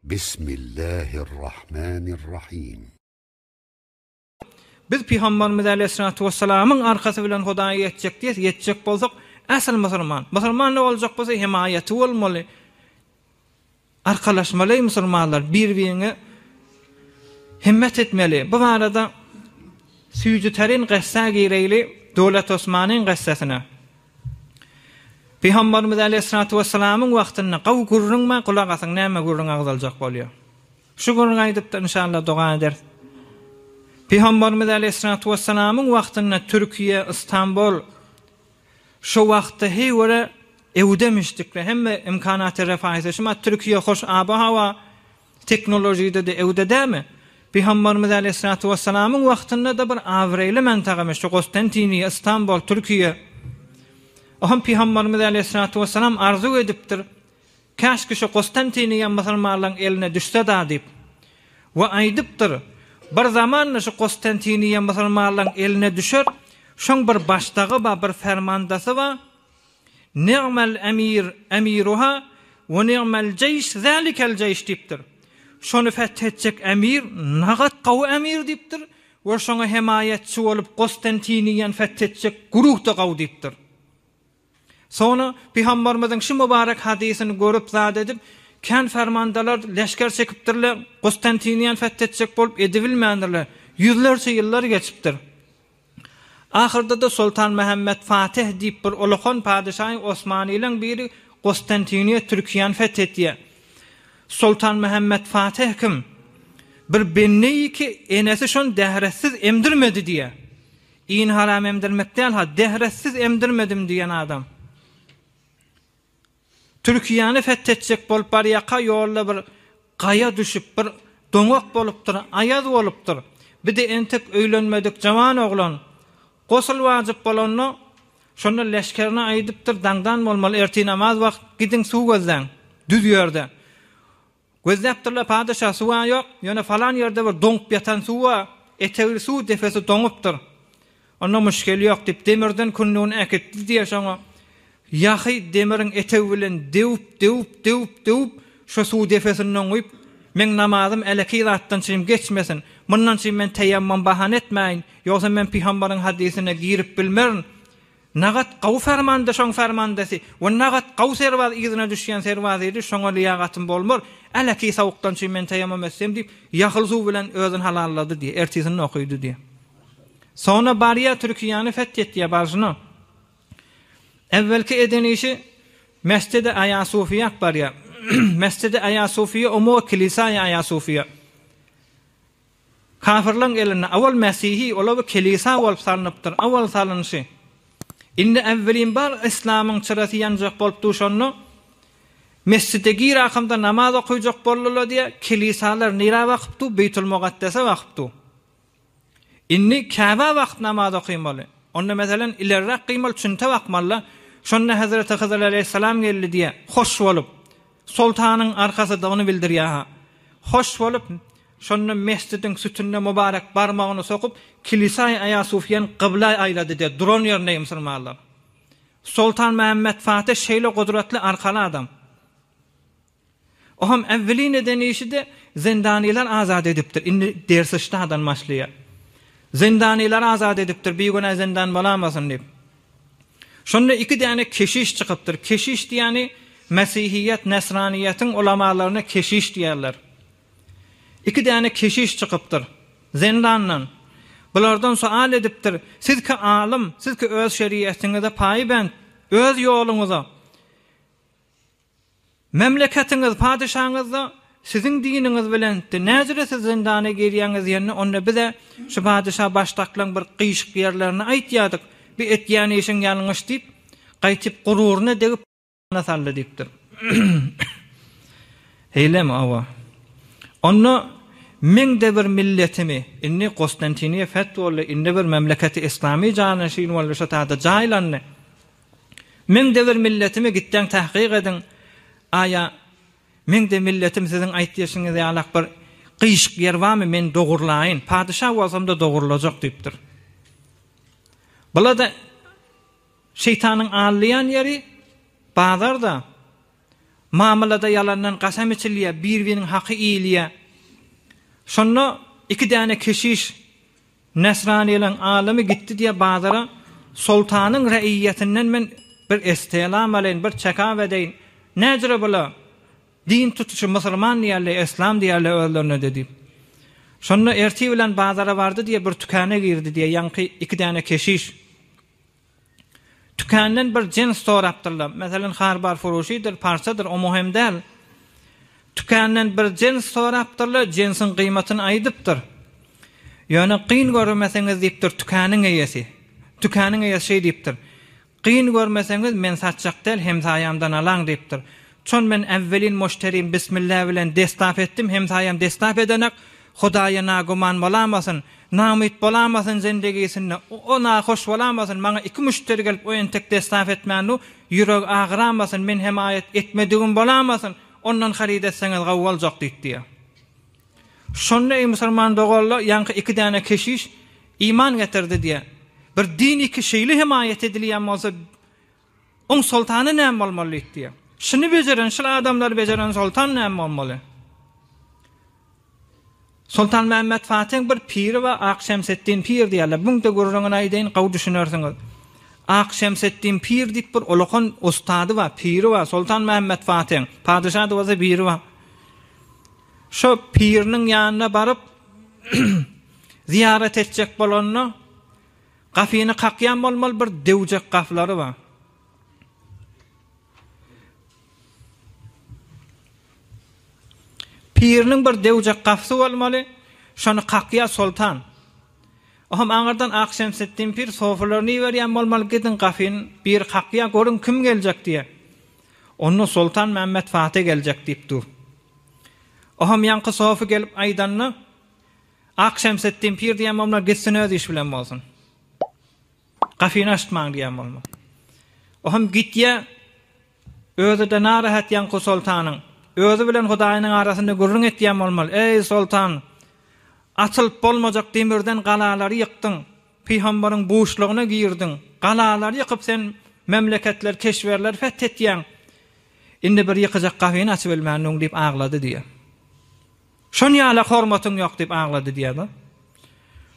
Bismillahirrahmanirrahim. Biz Pygambarymyz äleyhissalatu wessalamyň arkasy bilen Hudaýa ýetjek diýes, ýetjek bolsak, asyl musulman. Musulman-da boljak bolsa hemaýaty bolmaly. Arkalaşmaly musulmanlar, bir-biriňe himmet etmeli. Bu barada süýji tärin kyssa gireýli, Döwlet Osmanyň kyssasyna. Pygambarymyz äleyhissalatu wessalamyň wagtynda gowy gürrüň bar, gulak asyň näme gürrüň agzaljak bolýar. Şu gürrüňi aýdypdyr, inşallah doga ederis. Pygambarymyz äleyhissalatu wessalamyň wagtynda Türkiýe, Istanbul şo wagtda heý görä ewdemişdikle hemme imkanaty refaýysy şumat Türkiýe hoş aba-hawa teknolojide-de ewde dämi? Pygambarymyz äleyhissalatu wessalamyň wagtynda-da bir abraýly mentagamyş şu Gostentiniýe, Istanbul, Türkiýe. Ohm Pygambarymyz äleyhissalatu wessalam arzuw edipdir. Käşki şu Kostantiniýa musulmanlaryň eline düşse-da diýip. We aýdypdyr, Bir zamanda şu Kostantiniýa musulmanlaryň eline düşer, şoň bir başdagy bar, bir fermandasy bar, Ni'mel emir emiruha we ni'mel jeýş zälikel jeýş diýipdir. Şony feth etjek emir nagat gowy emir diýipdir we şoňa hemaýatçy bolup Kostantiniýany feth etjek güruh-da gowy diýipdir. Soňra Pygambarymyzyň şu mübarek hadysyny görüp zat edip, kän fermandalar leşger çekipdirler, Kustantiniýany feth etjek bolup edibilmändirler. Ýüzlerçe ýyllar geçipdir. Ahyrda-da Soltan Mähemmet Fatih diýip bir ulakan padyşaýy Osmanylaň biri Kustantiniýa Türkiýäni feth etýär. Soltan Mähemmet Fatih kim? Bir bendeýi ki enesi şony dähretsiz emdirmedi diýýär. Iýni haram emdirmek däl ha, dehretsiz emdirmedim diýen adam. Türkiýäni fethetjek bolup barýaka ýolda bir gaýa düşüp, bir doňak bolupdyr, aýaz bolupdyr. Bir-de entek öýlenmedik jawan oglan. Gosul wajyp bolanda, şonda leşgerine aýdypdyr, daňdan bolmaly, ertir namaz wagt, gidiň suw gözläň, düz ýerde. Gözläpdirler, padyşa, suw-a ýok, ýöne falan ýerde bir doňup ýatan suw bar, etegli suw depesi doňupdyr. Onda muşkeli ýok diýip, demirden kündügini äkitdi diýýär şoňa. Ýahy demiriň etegi bilen döwüp, döwüp, döwüp, döwüp, şo suw depesinden guýup, Meň namazym älekiý zatdan çyn geçmesin, mundan çyn men teýemmum bahana etmäýin, ýogsa men pygambaryň hadysyna girip bilmerin, Nagat gawy fermanda şoň fermandasy we nagat gawy serbaz yzyna düşýän serbazydy şoňa lyýagatym bolmar, äleki sowukdan çyn men teýemmum etsem diýip, ýahyl suw bilen özüni halallady diýýär, ertisinde okydy diýýär. Soňra barýar Türkiýäni feth etýär barşyna. Äwwelki eden işi Mesjidi Aýa Sufiýa barýar. Mesjidi Aýa Sufiýa umugy kilisaýa Aýa Sufiýa. Kafyrlaň elinde awal mesihi ola bir kelisa bolup salnypdyr, awal salynyşy. Indi äwwelin bar yslamyň çyrasy ýanjak bolup duşanda, mesjide gir akamda namaz okyjak boldular diýä, kelisalar nirä bakyp dur, Beýtul Mugaddese bakyp dur. Indi Käbä bakyp namaz okymaly. Onda meselem ilerräk gyýmaly çünte bakmalyda, şonda Hezreti Hydyr aleýhissalam geldi diýä, hoş bolup, soltanyň arkasydygyny bildirýä-ha. Hoş bolup, Şonda mesjidiň sütünine mübarek barmagyny sokup, kilisaýy Aýa Sufýany gybla aýlady diýýär, duran ýerinde musulmanlar. Soltan Mämmet Fatih şeýle gudratly arkaly adam. Ohm äwwelin eden işi-de zindanylar azat edipdir. Indi dersi ştadan başlaýar. Zindanylar azat edipdir, bigünä zindan bolamasyn diýip. Şonda iki däne keşiş çykypdyr. Keşiş diýýäni mesihiýet, nesraniýetiň ulamalaryna keşiş diýýärler. Iki däne keşiş çykypdyr. Zendandan. Bulardan sual edipdir, Siz ki alym, siz ki öz şeriatyňyza paýbent, öz ýoluňyza. Memleketiňiz, padyşaňyz-da siziň diniňiz bilentdi. Näjüre siz zindana girýäňiz diýende, onda biz-ä şu padyşa başdaklaň bir gyşyk ýerlerini aýtýardyk. Bi etýän işiň ýalňyş diýip, gaýtyp gururyna degip, saldy diýipdir. Heýlemi, hawa. Onda meň-de bir milletimi, indi Kostantiniýa feth boldy, indi bir memleketi yslamy janyşyn boldy, şo taýda jaýlandy. Meň-de bir milletimi gitdäň tahkyk ediň, aýa meň-de milletim siziň aýtýşyňyz ýalak bir gyşyk ýer barmy, men dogurlaýyn, padyşa bolsam-da dogurlajak diýipdir. Bula-da şeýtanyň aldaýan ýeri bazar-da. Mamlada ýalandan gasam içilýär, bir-biriniň haky iýilýär. Şonda iki däne keşiş, nesranylaryň alymy gitdi diýýär bazara, Soltanyň raýyýetinden men bir estelam alaýyn, bir çekap edeýin. Näjüre bula? Din tutuşy musulman diýerler, eslam diýerler özlerine-de diýip. Şonda ertir bilen bazara bardy diýýär, bir tükana girdi diýýär, ýaňky iki däne keşiş. Tükändan bir jins sorapdyrlar. Meselen, harbar furuşydyr, parçadyr, o möhüm däl. Tükändan bir jins sorapdyrlar, jinsiň gyýmatyny aýdypdyr. Ýöne kyn görmeseňiz diýipdir tükäniň eýesi. Tükäniň eýesi şeý diýipdir. Kyn görmeseňiz men satjak däl, hemsaýamdan alaň diýipdir. Çon men äwwelin muşterim bismillä bilen destap etdim, hemsaýam destap edenak, Hudaýa naguman bolamasyn, Namyt bolamasyn zendegisinde, o nahoş bolamasyn, maňa iki müşderi gelip o entek destap etmändu, ýüregi agyramasyn, men hemaýat etmedigim bolamasyn, ondan haryt etseňiz gowy boljak diýip diýýär. Şonda eý musulman doganlar, ýaňky iki däne keşiş iman getirdi diýýär. Bir din iki şeýle hemaýat edilýän bolsa, oň soltany näme bolmaly diýip diýýär. Şuny bejeren, şul adamlary bejeren soltan näme bolmaly? Soltan Mämmet Fatyň bir piri bar, Ak Şemsetdin pir diýýärler. Muň-da gürrüňini aýdaýyn, gowy düşünersiňiz. Ak Şemsetdin pir diýip bir ulakan ustady bar, piri bar, Soltan Mämmet Fatyň. Padyşa-da bolsa biri bar. Şo piriniň ýanyna baryp, zyýarat etjek bolanda, gapyny kakýan bolmaly bir döwjek gapylary bar. Piriniň bir döwjek gapysy bolmaly, şony kakýar soltan. Ohm aňyrdan Akşemseddin pir sofularyny iberýän bolmaly, gidiň gapyny biri kakýar, görüň kim geljek diýýär. Onda Soltan Mämmet Fatih geljek diýip dur. Ohm ýaňky sofy gelip aýdanda, Akşemseddin pir diýen bolmaly, gitsin öz işi bilen bolsun. Gapyny açmaň diýen bolmaly. Ohm gitýär, Özi-de narahat ýaňky soltanyň. Özi bilen Hudaýynyň arasynda gürrüň etýän bolmaly, Eý, soltan! Atylyp bolmajak demirden galalary ýykdyň. Pygambaryň buşlugyna girdiň. Galalary ýykyp sen memleketleri, keşwerleri feth etýäň. Indi bir ýykyjak gapyny açybilmändiň diýip aglady diýýär. Şon ýalak hormatyň ýok diýip aglady diýýär-de.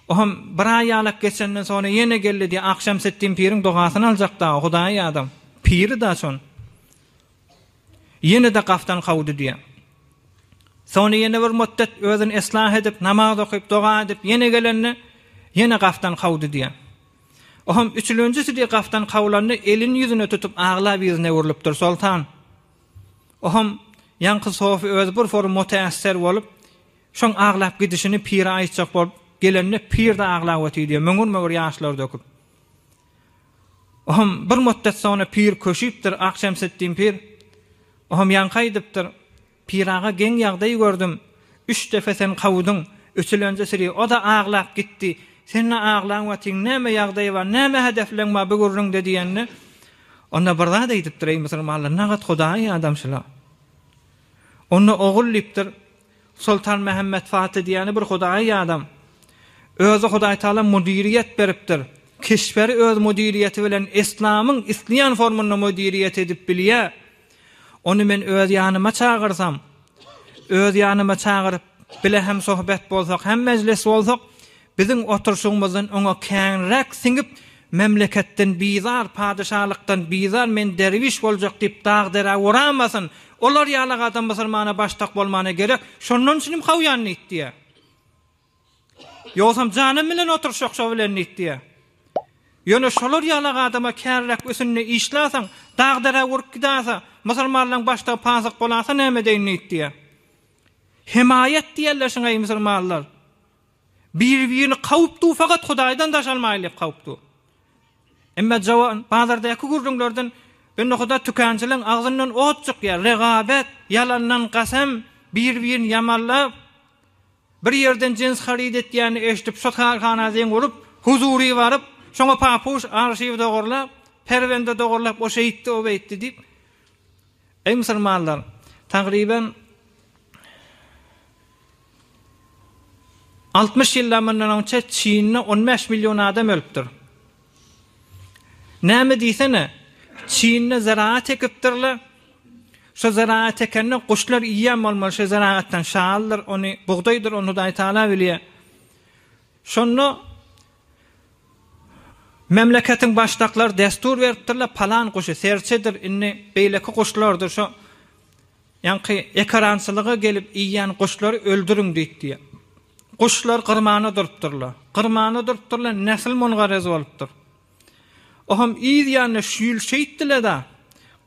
Ohm bir aý ýalak geçenden soňra ýene geldi diýýär, Akşemseddin piriň dogasyny aljak dagy, Hudaýy adam. Piri da şon. Ýene-de gafdan kowdy diýýär. Soňra ýene bir muddet özüni eslah edip, namaz okyp, doga edip, ýene gelende, ýene gafdan kowdy diýýär. Ohm üçülenjisi diýýär, gafdan kowlanda elini ýüzüne tutup aglap yzyna öwrülipdir soltan. Oham ýaňky sofy özi bir forum motässer bolup, şoň aglap gidişini pire aýtjak bolup gelende pir-de aglap otyr diýýär, möňür-möňür ýaşlar döküp. Oham bir mutdet soňra pir köşüpdir, Akşemseddin pir. Oham ýaňky aýdypdyr, Pir aga geň ýagdaý gördüm. Üç depe sen kowduň, üçülenji siri o-da aglap gitdi. Sen-de aglaň otyň, näme ýagdaý bar, näme hedefleň bar bu gürrüňde diýende, Onda bir zat aýdypdyr, eý musulmanlar, nagat Hudaýy adam şula. Onda ogul diýipdir, Soltan Mähemmet Faty diýýäni bir Hudaýy adam. Özi Hudaý Taala müdiriýet beripdir. Keşberi öz müdiriýeti bilen islamyň isleýän formunda müdiriýet edip bilýär. Ony men öz ýanyma çagyrsam, öz ýanyma çagyryp, bile hem sohbet bolsak, hem mejlis bolsak, biziň oturyşygymyzdan oňa känräk siňip, memleketden bizar, padyşalykdan bizar, men derwiş boljak diýip dag-derä uramasyn. Olar ýalak adam musulmana başdak bolmana gerek, şondan üçinem kowýan diýip diýýär. Ýogsam janym bilen oturyşak şo bilen diýip diýýär. Ýöne şolar ýalak adama kärräk üsünde işläseň, dag-derä urup gidäse, musulmanlaryň başdagy pasyk bolasa näme edeýin diýip diýýär. Hemaýat diýerler şuňa eý musulmanlar. Biri-birini kowup dur fakat Hudaýdan daş almaýyn diýip kowup dur. Emma jawan bazardaky gürrüňlerden bende Huda tükänçiligiň agzyndan ot çykýar, regabet, ýalandan kasam, biri-birini ýamanlap, Bir ýerden jins haryt etýänini eşidip, şo kärhana zeň urup, huzury baryp, şoňa papuş, arşiw dogurlap, perwende dogurlap, o şeýtdi, o beýtdi diýip. Eý musulmanlar, tagryban 60 ýyldan mundan öňçe Çinde 15 million adam ölüpdir. Näme diýsene, Çinde ziraat ekipdirler. Şo ziraat ekende guşlar iýýän bolmaly şo ziraatdan şaldyr ony bugdaýdyr ony Hudaý Taala bilýär. Şonda memleketiň başdaklary destur beripdirler palan guşy serçedir indi beýleki guşlardyr şo ýaňky ekerançylyga gelip iýýän guşlary öldüriň diýip diýýär. Guşlar gyrmana durupdyrlar. Gyrmana durupdyrlar nesil mungarez bolupdyr. Oham yz ýanyna şu ýyl şeýtdiler-da,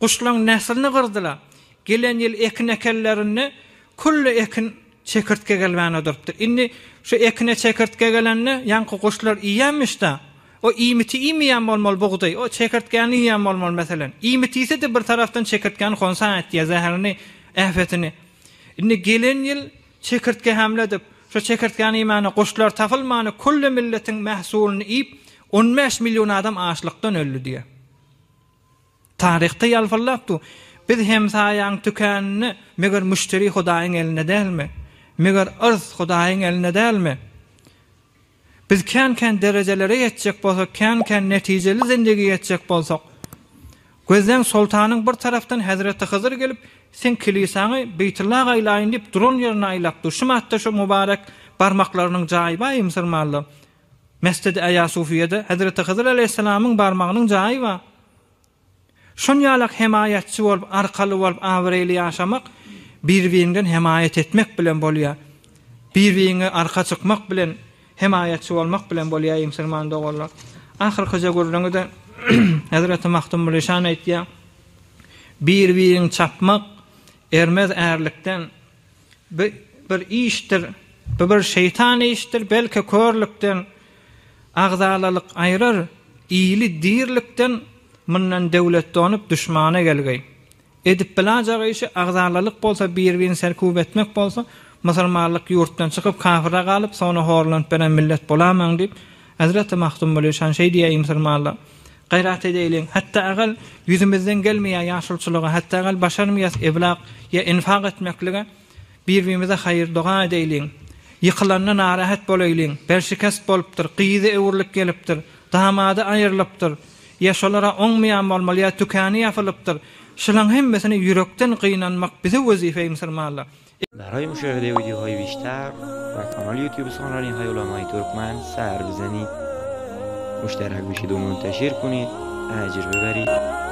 guşlaň neslini gyrdylar. Gelen ýyl ekin ekenlerinde külli ekin çekirtge gelmän odurypdyr. Indi şu ekine çekirtge gelende ýaňky guşlar iýýänmiş-da. O iýmiti iýmeýän bolmaly bugdaý, o çekirtgäni iýýän bolmaly meselem. Iýmit iýse-de bir tarapdan çekirtgäni honsa etýär, zäherini, äpetini. Indi gelen ýyl Çekirtge hemle edip, şo çekirtgäni iýmäne guşlar tapylmany külli milletiň mähsulyny iýip, on bäş million adam açlykdan öldi diýýär. Taryhda ýalpyldap dur. Biz hemsaýaň tükäninde meger müşderi Hudaýyň elinde dälmi? Meger yrs Hudaýyň elinde dälmi? Biz kän-kän derejelere ýetjek bolsak, kän-kän netijeli zindigi ýetjek bolsak, gözleň soltanyň bir tarapdan hezreti Hyzyr gelip, seň kilisaňy Beýtullaha aýlaýyn diýip duran ýerinde aýlap dur. Şu matda şu mübarek barmaklarynyň jaýy bar musulmanlar. Mesjidi Aýa Sufiýede hezreti Hyzyr aleýhissalamyň barmagynyň jaýy bar. Şonýalak hemaýatçy bolup, arkaly bolup abraýly ýaşamak bir-biriňden hemaýat etmek bilen bolýar. Bir-biriňe arka çykmak bilen, hemaýatçy bolmak bilen bolýar eý musulman doganlar. Ahyrkyja gürrüňi-de Hezreti Magtymguly şan aýtýar, Bir-biriňi çapmak ermez ärlikden, bu bir işdir, bu bir şeýtan işdir, belki körlükden, Agzalalyk aýrar, ili dirlikden mundan döwlet donup duşmana gelgeý. Edip bilajak işi agzalalyk bolsa bir-birini serküp etmek bolsa musulmanlyk ýurtdan çykyp kafyra galyp soňra horlanyp beren millet bolamaň diýip Hezreti Magtymguly şan şeý diýýär eý musulmanlar gaýrat edeýliň hatda agal ýüzümizden gelmeýär ýaşulçylyga hatda agal başarmaýas eblak ýa infak etmeklige Bir-birimize haýyr-doga edeýliň. Ýykylanda narahat bolaýlyň. Berşikest bolupdyr, gyzy öwrülip gelipdir, damady aýrylypdyr. Ýa şolar-a oňmaýan bolmaly, ýa tükany ýapylypdyr. Şulaň hemmesine ýürekden gynanmak bize wezipe musulmanlar. برای مشاهده ویدیوهای بیشتر و کانال یوتیوب سخنرانی های علمای ترکمن سر بزنید مشترک بشید و منتشر کنید اجر ببرید.